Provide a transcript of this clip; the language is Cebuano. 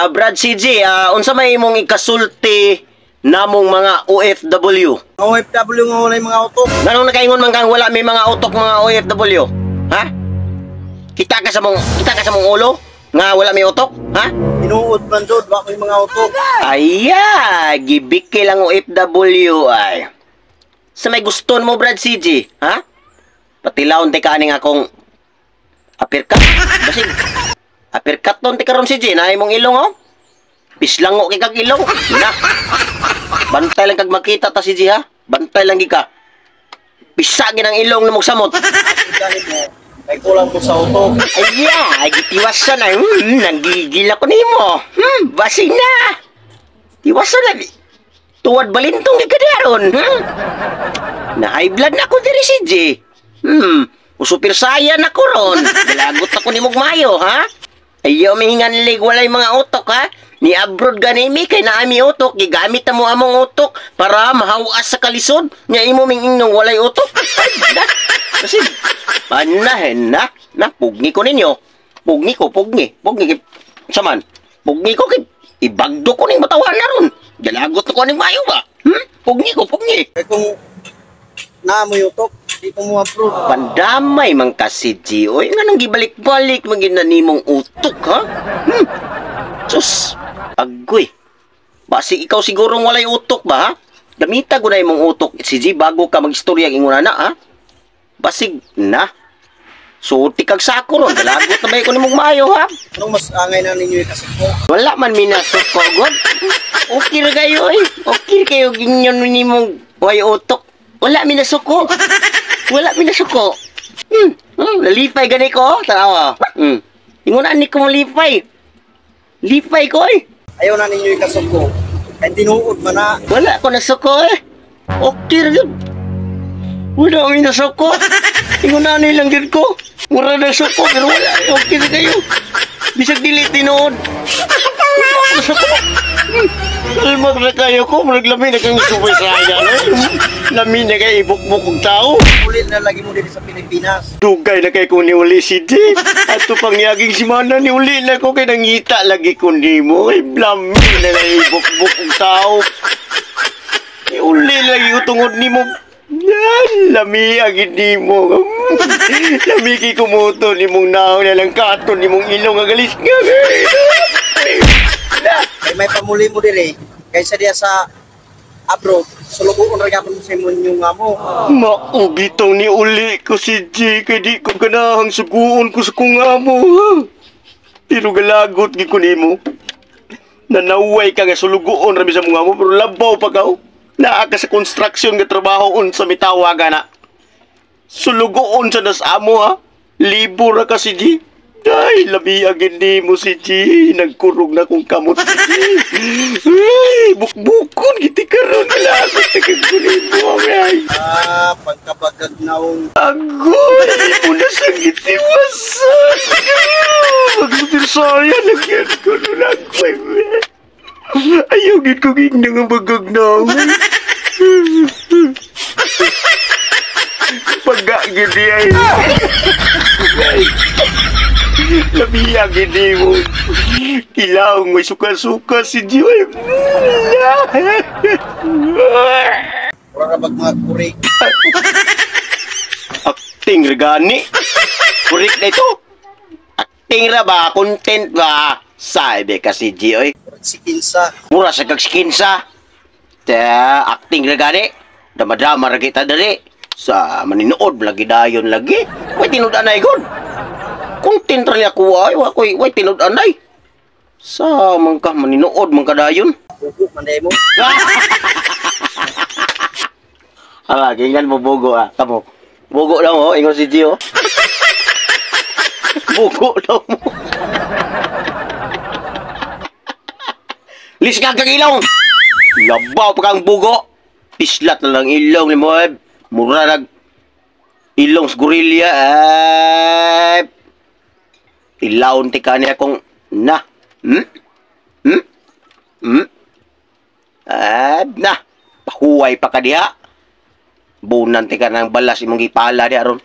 Brad CJ, unsa may imong ikasulti namong mga OFW? Mga OFW nga walay mga utok. Nganong nakaingon man kang wala may mga utok mga OFW? Ha? Kita ka sa mong ulo nga wala may utok? Ha? Tinuod man jud, wa ko'y mga utok. Aya, gibiki lang OFW ay. Sa may guston mo, Brad CJ, ha? Patilawon ti kaning akong uppercut. Basig. Uppercut ton ti karon CJ, na imong ilong oh. Pislango kay kag ilong. Na. Bantay lang kag makita ta CJ ha. Bantay lang gi ka. Pisa gid ang ilong nimo samot. Gani mo, kay kulang mo sa utok. Aya, gitiwasan na. Nanggigil ako nimo. Basig na. Tiwasan na. Tuwad balintong ka daron. Na high blood na ako diri CJ. Super saiyan ako ron. Galagot ako ni Mugmayo, ha? Ayaw mihinganlig walay mga utok, ha? Ni abroad gani mi kay naami utok, gigamit na mo among utok para mahawas sa kalisod. Nya imo ming ingnong walay utok. Ay, na. Kasi, panahin na. Na, pugni ko ninyo. Pugni ko, pugni. Pugni, saman. Pugni ko, kay, ibagdo ko ning batawan na ron. Galagot ko ning mayo ba? Pugni ko, pugni. Kay kung naamoy utok, di ko mo approve. Pandamay man kasi, G. Oy, nganong gibalik-balik man gid na nimong utok, ha? Sus, agoy. Basi ikaw sigurong walay utok ba, ha? Gamita ko na imong utok, si G, bago ka magistorya ingon na, ha? Basig na. Suti kag sako ron. Galagot na ba ko nimong mayo, ha? Anong mas angay na ninyo ikasuko? Wala man minasuko, god. Okay ra kayo, eh. Okay ra kayo ginyon nimong way utok. Wala minasuko. Wala minasuko. Nalipay gani ko, tanawa. Ingon ani ko malipay. Lipay ko eh. Ayaw na ninyo ikasuko. Kay tinuod man na. Wala ko nasuko eh. Okay ra gyud. Wala mi nasuko. Ingon ani lang gyud ko. Mura nasuko pero wala. Okay ra kayo. Bisag dili tinuod. Wala ko nasuko. Kalma na kayo ko. Murag lami na kang supay sa aya. Lami na kayo ibukbuk og tao. Uli na lagi mo dito sa Pilipinas. Dugay na kay ko ni uli si G. Ato pangyaging si Mana ni uli na ko kay nangita lagi ko nimo. Ay lami na lang ibukbuk og tao. Ni uli lagi ko tungod nimo. Lami ang hindi mo. Lami kay kumuto nimong naon na lang katon nimong ilong nga galis nga. Kay may pamuli mo dire kaysa diya sa abroad, sulugoon ra gyapon mo sa imong inyong amo. Maugitong ni uli ko si G kay di ko ganahang suguon ko sa kong amo. Pero galagot gi ko nimo. Nanaway ka nga sulugoon ra mi sa mong amo pero labaw pa ka. Naa ka sa construction nga trabaho unsa mitawaga na. Sulugoon sa nas amo ha. Libo ra ka si G. Ay, lami ang hindi mo si G. Nagkurog na kong kamot si G. Ay, bukbukon giti karon galagot na kay mo ay. Ah, pagkabagag naong. Agoy, muna sa gitiwasan. Magsupirsaya lang yan ko nun agoy. Ayaw gid ko gigna nga bagag naong. Pagga gid ay. Labiya gini mo. Kilaw may suka-suka si Joy. Mura ra bag mga kurik. Acting ra gani. Kurik na ito. Acting ra ba? Content ba? Sabi ka si Joy. Si Kinsa. Mura sa kag si Kinsa. Ta, acting ra gani. Dama-dama ra kita dali. Sa maninood lagi dayon lagi. Way tinud anay god. Content ra niya kuha ay wa koy way tinud anay. Sa man ka maninood man kadayon. Bugo man day mo. Ala gingan mo bugo ah. Kamo. Bugo daw mo ingon si Gio. Bugo daw mo. Lis ka kag ilong. Labaw pa kang bugo. Pislat na lang ilong ni mo. Mura nag ilong sa gorilla. Ay. Ilawon ti ka niya kung na. Na. Pahuway pa ka diha. Bunan ti ka ng balas imong gipala diha ron.